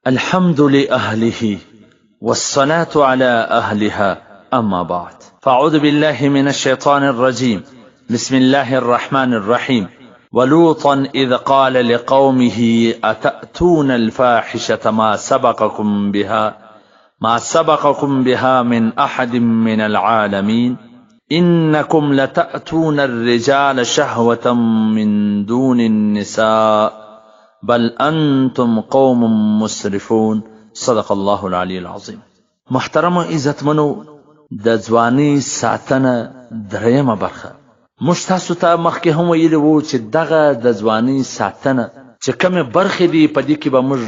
الحمد لأهله والصلاة على أهلها، أما بعد، فأعوذ بالله من الشيطان الرجيم، بسم الله الرحمن الرحيم، ولوطا إذ قال لقومه أتأتون الفاحشة ما سبقكم بها ما سبقكم بها من أحد من العالمين، إنكم لتأتون الرجال شهوة من دون النساء بل انتم قوم مسرفون، صدق الله العلی العظیم. محترمو عزتمنو، د ځواني ساتنه درېیمه برخه. موږ تاسو ته مخکې هم ویلي وو چې دغه د ځواني ساتنه چې کومې برخې دي، په دې کې به موږ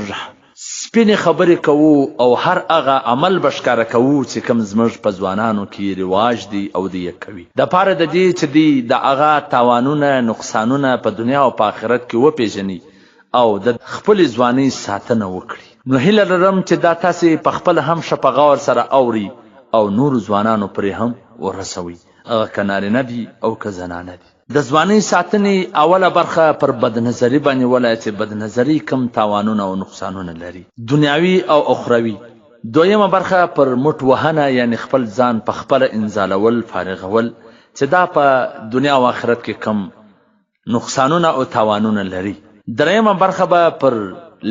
سپینې خبرې کوو او هر هغه عمل به ښکاره کوو چې کوم زموږ په ځوانانو کې رواج دی او دوی یې کوي، دپاره د دې چې دوی د هغه تاوانونه نقصانونه په دنیا او په آخرت کې وپېژني او د خپلې ځوانۍ ساتنه وکړي. نو هیله لرم چې دا تاسې په خپله هم ښه په غور سره اورئ او نورو ځوانانو پرې هم ورسوئ، هغه که نارینه دي او که زنانه دي. د ځوانۍ ساتنې اوله برخه پر بدنظري باندې وله چې بدنظري کوم تاوانونه او نقصانونه لري، دنیاوي او اخروي. دویمه برخه پر مټ وهنه، یعنې خپل ځان په خپله انزالول، فارغول، چې دا په دنیا او آخرت کې کوم نقصانونه او تاوانونه لري. درېیمه برخه به پر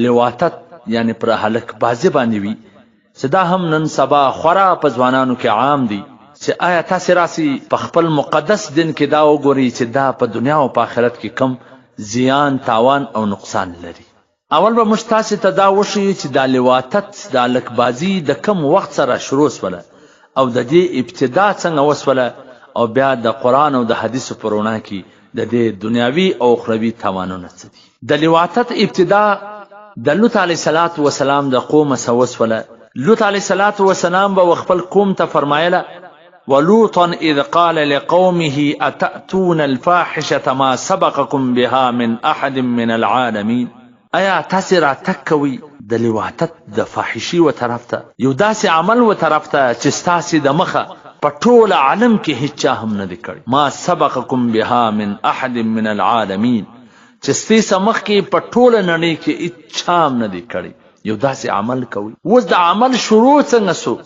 لواطت، یعنې پر هلک بازي باندې وي، چې دا هم نن سبا خورا په ځوانانو کې عام دي، چې آیا تاسې راسئ په خپل مقدس دین کې دا وګورئ چې دا په دنیا او په آخرت کې کوم زیان، تاوان او نقصان لري. اول به موږ تاسې ته دا وښیو چې دا لواطت، دا هلکبازي د کوم وخت سره شروع شوله او د دې ابتدا څنګه وشوله، او بیا د قرآن او د حدیثو په رڼا کې د دې دنیاوي او اخروي تاوانونه څه دي. د لواطت ابتدا د لوط علیه الصلاة والسلام د قومه څخه وشوله. لوط علیه الصلاة والسلام به خپل قوم ته فرمایله: ولوطا اذ قال لقومه اتأتون الفاحشة ما سبقكم بها من احد من العالمین. ایا تاسې راتګ کوئ د لواطت د فاحشې و طرف ته، یو داسې عمل و طرف ته چې ستاسې د مخه په ټوله عالم کې هیچا هم نه دی کړی، ما سبقکم بها من احد من العالمین، چې ستاسې مخکې په ټوله نړۍ کې هیچا هم نه دی کړی، یو داسې عمل کوئ. اوس د عمل شروع څنګه سو؟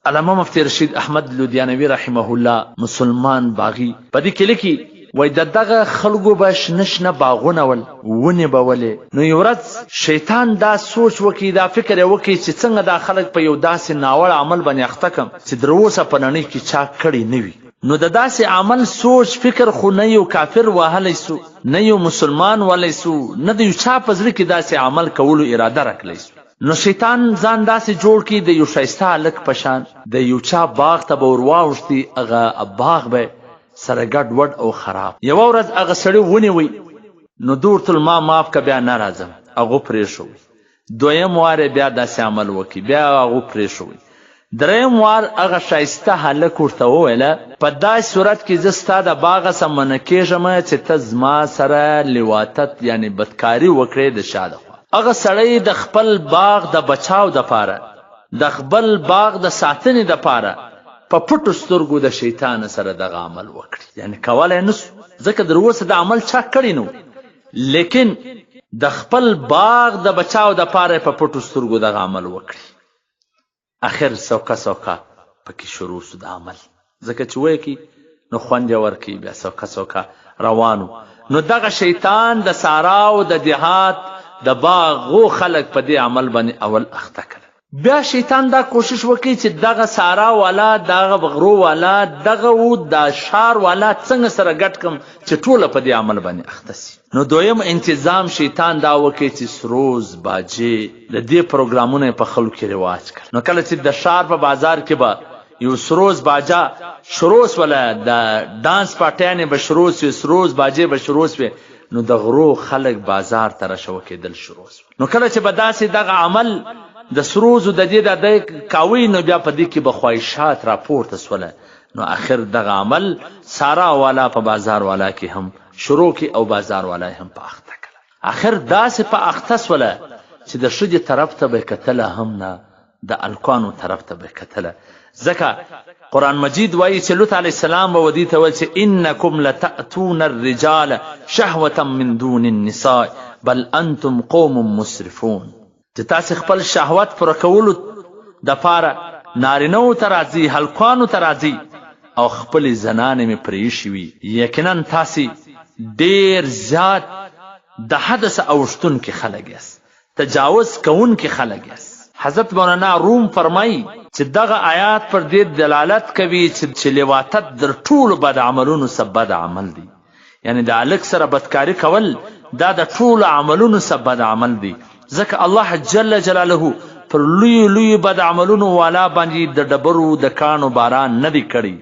علامه مفتي رشید احمد لودیانوي رحمه الله مسلمان باغي په دې کې لیکي، وایي د دغه خلکو به شنه شنه باغونه ول، ونې به ولې. نو یو ورځ شیطان دا سوچ وکړي، دا فکر یې وکړي چې څنګه دا خلک په یو داسې ناوړه عمل باندې اخته کړم چې تر اوسه په نړۍ کې چا کړی نه وي. نو د داسې عمل سوچ فکر خو نه یو کافر وهلی سو، نه یو مسلمان ولی سو، نه د یو چا په زړه کې داسې عمل کولو اراده راکړلی سو. نو شیطان ځان داسې جوړ کړي د یو ښایسته هلک په شان، د یو چا باغ ته به ور واوښتي، هغه باغ به سره ګډ وډ او خراب. یوه ورځ هغه سړي ونیوی، نو ده ورته ویل ما معاف که بیا نه راځم، هغو پرېښوی. دویم وار یې بیا داسې عمل وکړي، بیا هغو پرېښوی. دریم وار هغه ښایسته هلک ورته وویله: په داسې صورت کې زه ستا د باغه څخه منع کېږم چې ته زما سره لواطت یعنې بدکاري وکړې د شا د خوا. هغه سړی د خپل باغ د بچاو دپاره، د خپل باغ د ساتنې دپاره په پټو سترګو د شیطان سره دغه عمل وکړي، یعنې کولی نه سو، ځکه تر اوسه دا عمل چا کړی نه و، لیکن د خپل باغ د بچاو دپاره په پټو سترګو دغه عمل وکړي. اخر سوکه سوکه پکې شروع سو د عمل، ځکه چې ویې کی نو خوند یې ورکوي، بیا سوکه سوکه روان و. نو دغه شیطان د ساراو د دیهات د باغو خلک په دې عمل باندې اول اخته کړل. بیا شیطان دا کوشش وکړي چې دغه سارا والا، دغه غرو والا، دغه و دا ښار والا څنګه سره ګډ کړم چې ټوله په دې عمل باندې اخته سي. نو دویم انتظام شیطان دا وکړي چې سروز باجې د دې پروګرامونه یې په خلکو کې رواج کړل. نو کله چې د ښار په بازار کې به یو سروز باجه شروع سوله، د ډانس پارټیانې به شروع سوې، سروز باجې به شروع سوې، نو د غرو خلک بازار ته راشوه کېدل شروع سول. نو کله چې به داسې دغه عمل د سروزو د دې د دی کاوی، نو بیا په دې کې به خواهشات راپورته سوله. نو اخر دغه عمل سارا والا په بازار والا کې هم شروع کړي او بازار والا یې هم په اخته کړه. اخر داسې په اخته سوله چې د ښځې طرف ته به یې کتله هم نه، د الکانو طرف ته به یې کتله. ځکه قرآن مجید وایي چې لوط علیه السلام به ودی ته ویل چې انکم لتأتون الرجال شهوة من دون النساء بل انتم قوم مسرفون. چې تاسې خپل شهوت پوره کولو دپاره نارینه ته راځئ، هلکانو ته راځئ او خپلې زنانې مې پرې ایښې وي، یقینا تاسې ډېر زیات د حد څخه اوښتونکي خلک یاست، تجاوز کوونکي خلک یاست. حضرت مولانا روم فرمایي چې دغه آیات پر دې دلالت کوي چې لواطت در ټولو بد عملونو څخه بد عمل دی، یعنی د هلک سره بدکاري کول دا د ټولو عملونو څخه بد عمل دی، ځکه الله جل جلاله پر لویو لویو بد عملونو والا باندې د ډبرو د کاڼو باران نه دی کړی.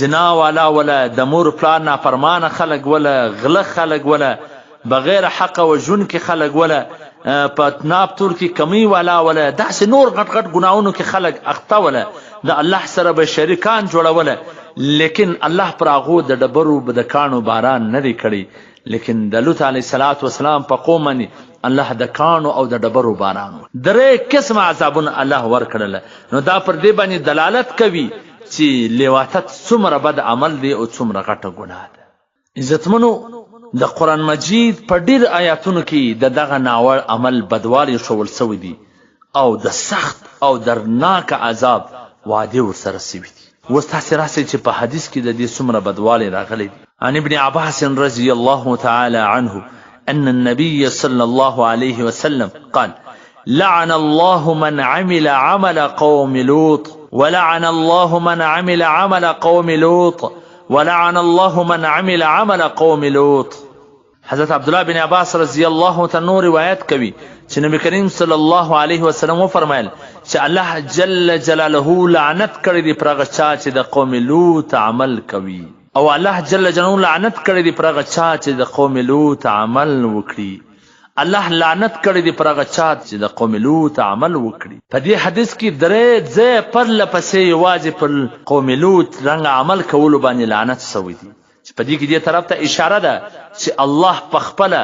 زنا والا وله، د مور پلار نافرمانه خلک وله، غله خلک وله، بغیر حقه وژونکي خلک وله، په ناپ تور کې کمی والا وله، داسې نور غټ غټ ګناهونو کې خلک اخته وله، د الله سره به شریکان جوړوله، لیکن الله پر هغو د ډبرو د کاڼو باران نه دی کړی، لیکن د لوط علیه الصلاة والسلام په قوم باندې الله د کاڼو او د ډبرو باران وکړ. درې قسمه عذابونه الله ورکړل. نو دا پر دې باندې دلالت کوي چې لواطت څومره بد عمل دی او څومره غټه ګناه ده. عزتمنو، د قرآن مجید په ډیر آیاتونو کې د دغه ناوړ عمل بدوالی ښوول شوی دی او د سخت او دردناک عذاب وعدې ورسره شوي دي. اوس تاسې راسئ چې په حدیث کې د دې څومره بدوالی راغلی دی. عن ابن عباس رضی الله تعالی عنه أن النبي صلى الله عليه وسلم قال: لعن الله من عمل عمل قوم لوط، ولعن الله من عمل عمل قوم لوط، ولعن الله من عمل عمل قوم لوط. حضرت عبدالله بن عباس رضی الله تعالی عنہ روایت کوي چې نبی کریم صلی الله علیه وسلم وفرمایل چې الله جل جلاله لعنت کړی دی پر هغه چا چې د قوم لوط عمل کوي، او الله جل جلاله لعنت کړی دی پر هغه چا چې د قوم لوط عمل وکړي. الله لعنت کړی دی پر هغه چا چې د قوم لوط عمل وکړي. په دې حدیث کې درې ځایه پرله پسې یوازې پر قوم لوط رنګ عمل کولو باندې لعنت شوی دی، چې په دې کې دې طرف ته اشاره ده چې الله په خپله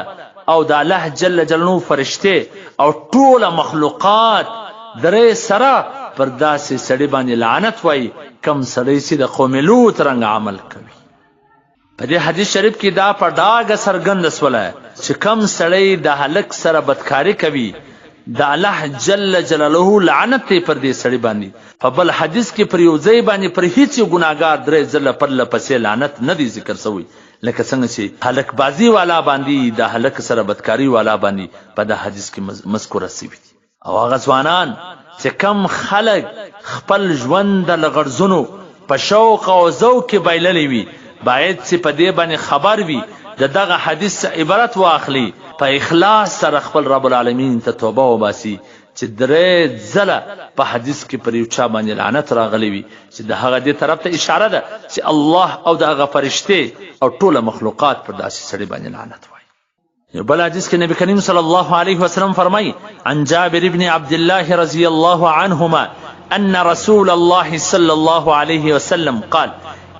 او د الله جل جلاله فرشتې او ټوله مخلوقات درې سره پر داسې سړي باندې لعنت وایي کوم سړی چې د قوم لوط رنګ عمل کوي. په دې حدیث شریف کې دا په ډاګه څرګنده سوله چې کوم سړی د هلک سره بدکاري کوي د الله جل جلاله لعنت دی پر دې سړي باندې. په بل حدیث کې پر یو ځای باندې پر هیڅ یو ګناهګار درې ځله پرله پسې لعنت نه دی ذکر شوی، لکه څنګه چې هلک بازي والا باندې د هلک سره بدکاري والا باندې په دا حدیث کې مذکوره شوي دي. او هغه ځوانان چې کم خلک خپل ژوند د لغرزونو په شوق او ذوق کې بایللی وي، باید چې په دې باندې خبر وي، د دغه حدیث څخه عبرت واخلي، په اخلاص سره خپل رب العالمین ته توبه وباسي چې درې ځله په حدیث کې پر یو چا باندې لعنت راغلی وي، چې د هغه دې طرف ته اشاره ده چې الله او د هغه فرشتې او ټوله مخلوقات پر داسې سړي باندې لعنت وایي. یو بل حدیث کې نبی کریم صلی الله علیه وسلم فرمایي: عن جابر بن عبد الله رضی الله عنهما أن رسول الله صلى الله عليه وسلم قال: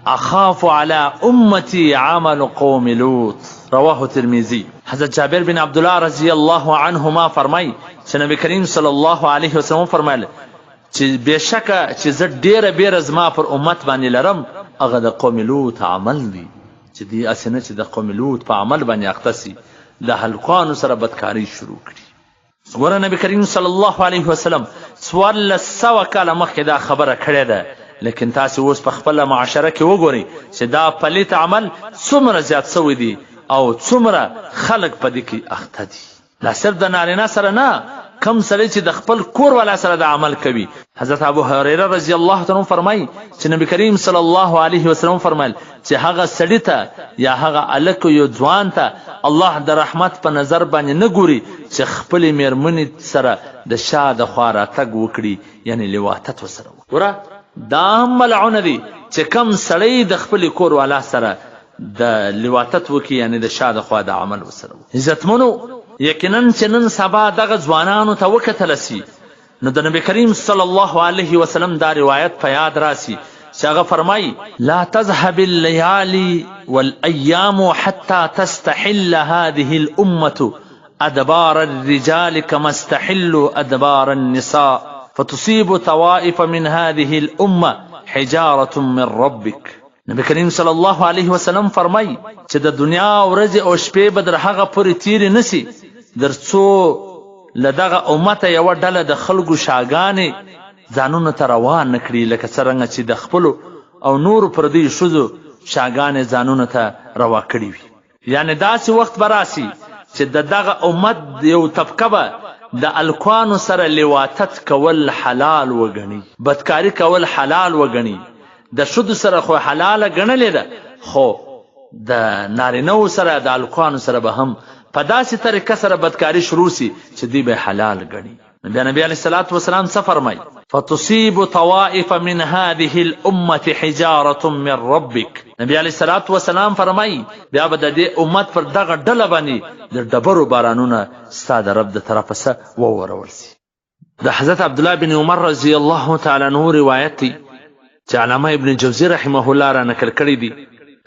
أخاف على أمتي عمل قوم لوط. رواه الترمذي. حضرت جابر بن عبد الله رضی الله عنهما فرمایي چې نبی کریم صلی الله علیه وسلم فرمایل چې بېشکه چې زه ډېره بیره زما پر امت باندې لرم هغه د قوم لوط عمل دی، چې دی هسې نه چې د قوم لوط په عمل باندې اخته سي، د هلکانو سره بدکاري شروع کړي. ګوره نبی کریم صلی الله علیه وسلم 1400 کاله مخکې دا خبره کړې ده، لیکن تاسې اوس په خپله معاشره کې وګورئ چې دا پلیت عمل څومره زیات شوی دی او څومره خلک په دې کې اخته دي. دا صرف د نارینه سره نه، کم سړی چې د خپل کور والا سره د عمل کوي. حضرت ابو هريره رضی الله تعالی عنہ فرمایي چې نبی کریم صلی الله علیه وسلم فرمایل چې هغه سړی ته یا هغه هلک یو ځوان ته الله د رحمت په نظر باندې نه ګوري چې خپلې میرمنې سره د شا د خوا راتګ وکړي، یعنی لواطت ورسره وکړي. ګوره دا هم ملعونه دی چې کم سړی د خپلې کور والا سره د لواطت وکړي، یعنی د شا د خوا د عمل ورسره وکړي. عزتمنو، یقینا چې نن سبا دغه ځوانانو ته وکتله سي نو د نبی کریم صلی الله علیه وسلم دا روایت په یاد راسي چې هغه فرمایي: لا تذهب الليالي والأيام حتى تستحل هذه الأمة أدبار الرجال كما استحلوا أدبار النساء فتصيب طوائف من هذه الأمة حجارة من ربك. نبی کریم صلی الله علیه وسلم فرمایي چې د دنیا ورځې او شپې به در هغه پورې تیرې نه سي در څو له دغه امته یوه ډله د خلکو شاګانې ځانونو ته روا نه کړي، لکه څرنګه چې د خپلو او نورو پردیو ښځو شاګانې ځانونو ته روا کړي وي. یعنې داسې وخت به راسي چې د دغه امت یو طبقه به د الکانو سره لواطت کول حلال وګڼي، بدکاري کول حلال وګڼي، د ښځو سره خو حلاله ګڼلې ده، خو د نارینه وو سره د الکانو سره به هم په داسې طریقه سره بدکاري شروع سي چې دوی به حلال ګڼي. نو بیا نبی علیه الصلاة والسلام څه فرمایي؟ فتصیب طوائف من هذه الامة حجارة من ربک. نبی علیه الصلاة والسلام فرمایي بیا به د دې امت پر دغه ډله باندې د ډبرو بارانونه ستا د رب د طرفه څه وورول سي. د حضرت عبدالله بن عمر رضی الله تعالی عنه روایت دی چې علامه ابن جوزی رحمه الله را نقل کړی دی،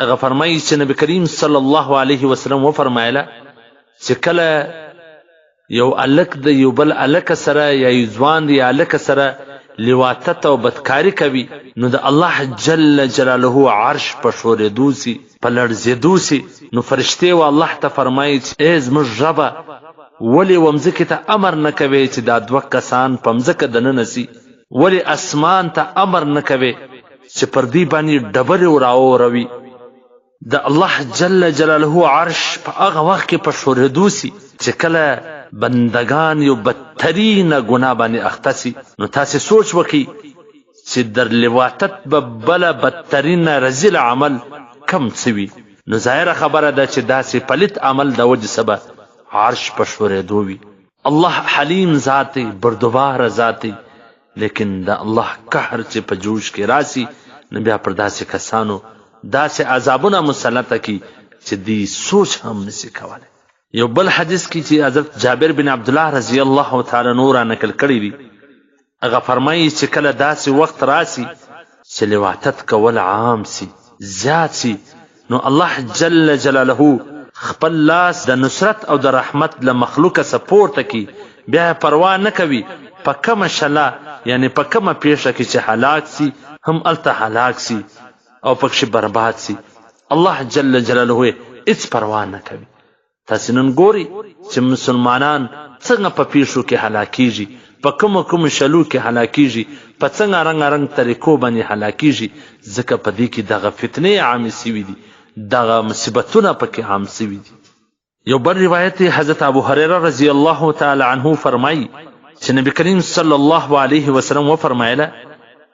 هغه فرمایي چې نبی کریم صلی الله علیه وسلم وفرمایله چې کله یو هلک د یو بل هلک سره یا یو ځوان د یو هلک سره لواطت او بدکاري کوي، نو د الله جل جلاله عرش په ښورېدو سي، په لړزېدو سي، نو فرشتې و الله ته فرمايي چې ای زموږ ربه! ولې و مځکې ته امر نه کوې چې دا دوه کسان په مځکه دننه سي؟ ولې اسمان ته امر نه کوې چې پر دوی باندې ډبرې وراوروي؟ د الله جل جلاله عرش په هغه وخت کې په ښورېدو سي چې کله بندګان یو بدترینه ګناه باندې اخته سي، نو تاسې سوچ وکړئ چې در لواطت به بله بدترینه رذیله عمل کوم څه وي، نو ظاهره خبره ده چې داسې پلیت عمل د وجې څخه به عرش په ښورېدو وي. الله حلیم ذات دی، بردباره ذات دی، لیکن د الله قهر چې په جوش کې راسي نو بیا پر داسې کسانو داسې عذابونه مسلطه کړي چې دوی سوچ هم نشي کولی. یو بل حدیث کې چې حضرت جابر بن عبدالله رضی الله تعالی عنه را نقل کړی دی، هغه فرمایي چې کله داسې وخت راسي چې لواطت کول عام سي، زیات سي، نو الله جل جلاله خپل لاس د نصرت او د رحمت له مخلوقه څخه پورته کړي، بیا یې پروا نه کوي په کومه شله یعنې په کومه پېښه کې چې هلاک سي هم هلته هلاک سي او پکښې برباد سي، الله جل جلاله یې هیڅ پروا نه کوي. تاسې نن ګورئ چې مسلمانان څنګه په پېښو کې هلاکېږي، په کومو کومو شلو کې هلاکېږي، په څنګه رنګا رنګ طریقو باندې هلاکېږي، ځکه په دې کې دغه فتنې عامې شوي دي، دغه مصیبتونه پکې عام شوي دي. یو بل روایت دی، حضرت ابو هریره رضی الله تعالی عنه فرمایي چې نبی کریم صلی الله علیه وسلم وفرمایله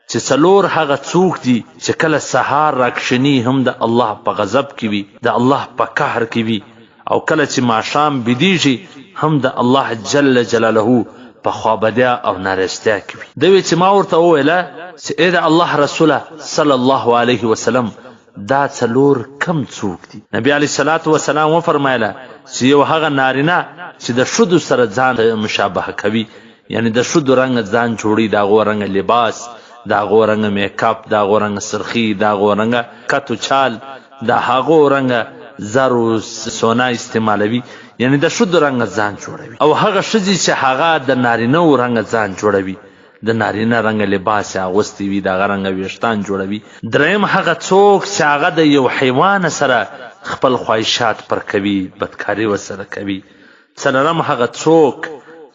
چې څلور هغه څوک دي چې کله سهار راکښني هم د الله په غضب کې وي، د الله په قهر کې وي او کله چې ماښام بیدیږي هم د الله جل جلاله په خوابدیا او نارستیا کې وي. ده وی چې ما ورته وویله چې ای د الله رسوله صلی الله علیه وسلم دا څلور کم څوک دي؟ نبی علیه الصلاة والسلام وفرمایله چې یو هغه نارینه چې د ښځو سره ځان مشابهه کوي، یعنی د ښځو رنګ ځان جوړوي، د هغو رنګ لباس، د هغو رنګ میک اپ، د هغو رنګ سرخي، د هغو رنګ کت و چال، د هغو رنګ زر و سونا استعمالوي، یعنی د ښځو رنګ ځان جوړوي. او هغه ښځې چې هغه د نارینه وو رنګ ځان جوړوي، د نارینه رنګه لباس یې اغوستی وي، د هغه رنګه ویښتان جوړوي. دریم هغه څوک چې هغه د یو حیوان سره خپل خواهشات پر کوي، بدکاري ورسره کوي. څلورم هغه څوک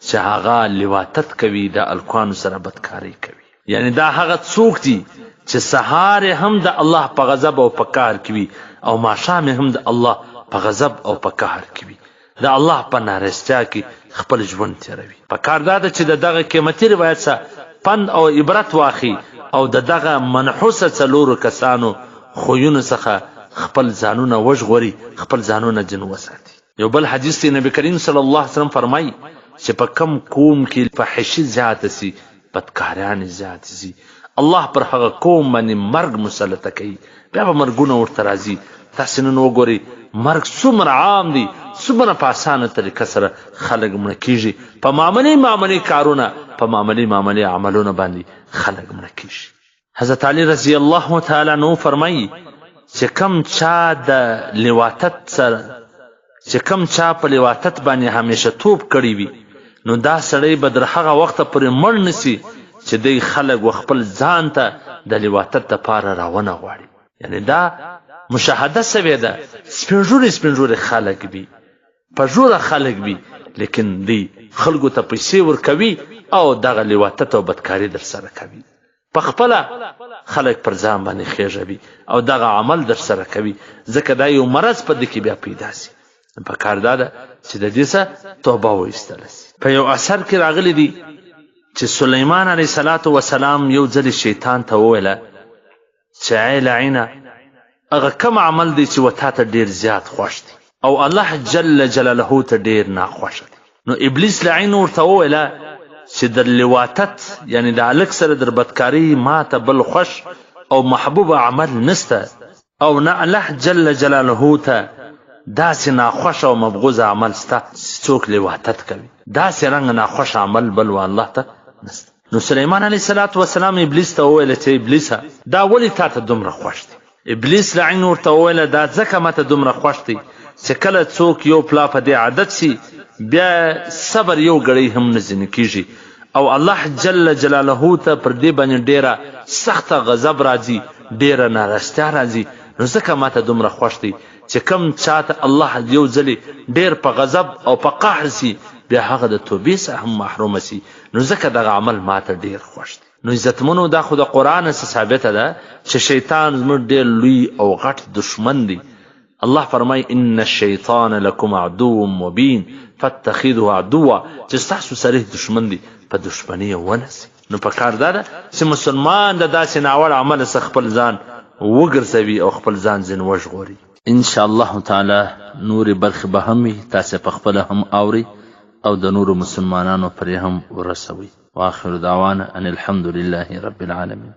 چې هغه لواطت کوي، د الکانو سره بدکاري کوي. یعنې دا هغه څوک دي چې سهار یې هم د الله په غضب او په قهر کې وي او ماښام یې هم د الله په غضب او په قهر کې وي. د الله په نارستیا کې خپل ژوند تېروي. په کار دا ده چې د دغه قیمتي روایت څخه پند او عبرت واخلي او د دغه منحوسه څلورو کسانو خویونو څخه خپل ځانونه وژغوري، خپل ځانونه ځینې وساتي. یو بل حدیث دی، نبی کریم صلی الله علیه وسلم فرمایي چې په کوم قوم کې فحشي زیاته سي، بدکاریانې زیاتې سي، الله پر هغه قوم باندې مرګ مسلطه کوي، بیا به مرګونه ورته راځي. تاسې نن وګورئ مرګ څومره عام دی، څومره په اسانه طریقه سره خلک مړه کیږي، په معاملې معاملې کارونه، په معاملې معاملې عملونه باندې خلک مړه کیږي. حضرت علی رضی الله تعالی عنه فرمایي چې کم چا د لواطت سره چې کم چا په لواطت باندې همیشه توب کړی وي، نو دا سړی به در هغه وخته پورې مړ نسی چې دی خلک و خپل ځان ته د لواطت لپاره راونه غواړي. یعنی دا مشاهده سوې ده، سپین ږیري سپین ږیري خلک وي، په ژوره خلک وي، لیکن دی خلکو ته پیسې ورکوي او دغه لواطت او بدکاري در سره کوي. په خپله خلک پر ځان باندې خېژوي او دغه عمل در سره کوي، ځکه دا یو مرض په ده کې بیا پیدا سي. په کار دا ده چې د دې څخه توبه وایستله سي. په یو اثر کې راغلي دي چې سلیمان علیه الصلاة والسلام یو ځل شیطان ته وویله چې ای لعینه، هغه کوم عمل دی چې و تاته ډیر زیات خوښ دی او الله جل جلاله ته ډیر ناخوښ دی؟ نو ابلیس لعین ورته وویله چې در لواطت، یعنی د هلک سره در بدکاری، ماته بل خوښ او محبوب عمل نشته او نه الله جل جلاله ته داسې ناخوښ او مبغوض عمل شته چې څوک لواطت کوي، داسې رنګ ناخوښ عمل بل و الله ته نشته. نو سلیمان علیه الصلاة والسلام ابلیس ته وویل چې ابلیسه، دا ولې تا ته دومره خوښ دی؟ ابلیس لعین ورته وویل دا ځکه ماته دومره خوښ دی چې کله څوک یو پلا په دې عادت شي بیا صبر یو ګړی هم نه ځینې کیږي او الله جل جلاله ته پر دې باندې ډیره سخته غضب راځي، ډیره ناراضتیا راځي، نو ځکه ماته دومره خوښ دی چې کوم چاته الله یو ځلې ډیر په غضب او په قهر شي بیا هغه د توبې څخه هم محروم شي، نو ځکه دغه عمل ماته ډیر خوښ دی. نو عزتمنو، دا خو د قرآن څخه ثابته ده چې شیطان زموږ ډیر لوی او غټ دښمن دی. الله فرمای ان الشیطان لکم عدو مبین فاتخذوه عدوا، چې ستاسو صریح دښمن دی، په دښمنۍ یې ونسئ. نو په کار دا ده چې مسلمان د داسې ناوړه عمل څخه خپل ځان وګرځوي او خپل ځان ځین وژغوري. ان شاء الله تعالی نورې برخې به هم وي، تاسې په خپله هم اورئ او د نورو مسلمانانو پرې هم ورسوئ. واخر دعوانا ان الحمد لله رب العالمین.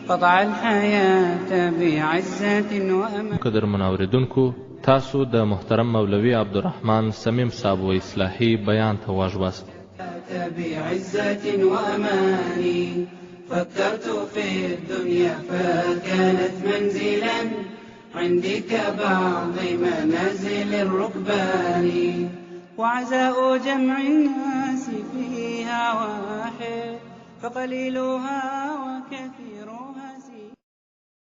قطع الحياة بعزة وأمان. قدرمنو اورېدونکو، تاسو د محترم مولوي عبدالرحمن صمیم صاحب و اصلاحي بیان ته غوږ واست. بعزة وأمان فكرت في الدنيا فكانت منزلا عندي كبعض منازل الركبان وعزاء جمع الناس فيها واحد فقليلها وكثيرها.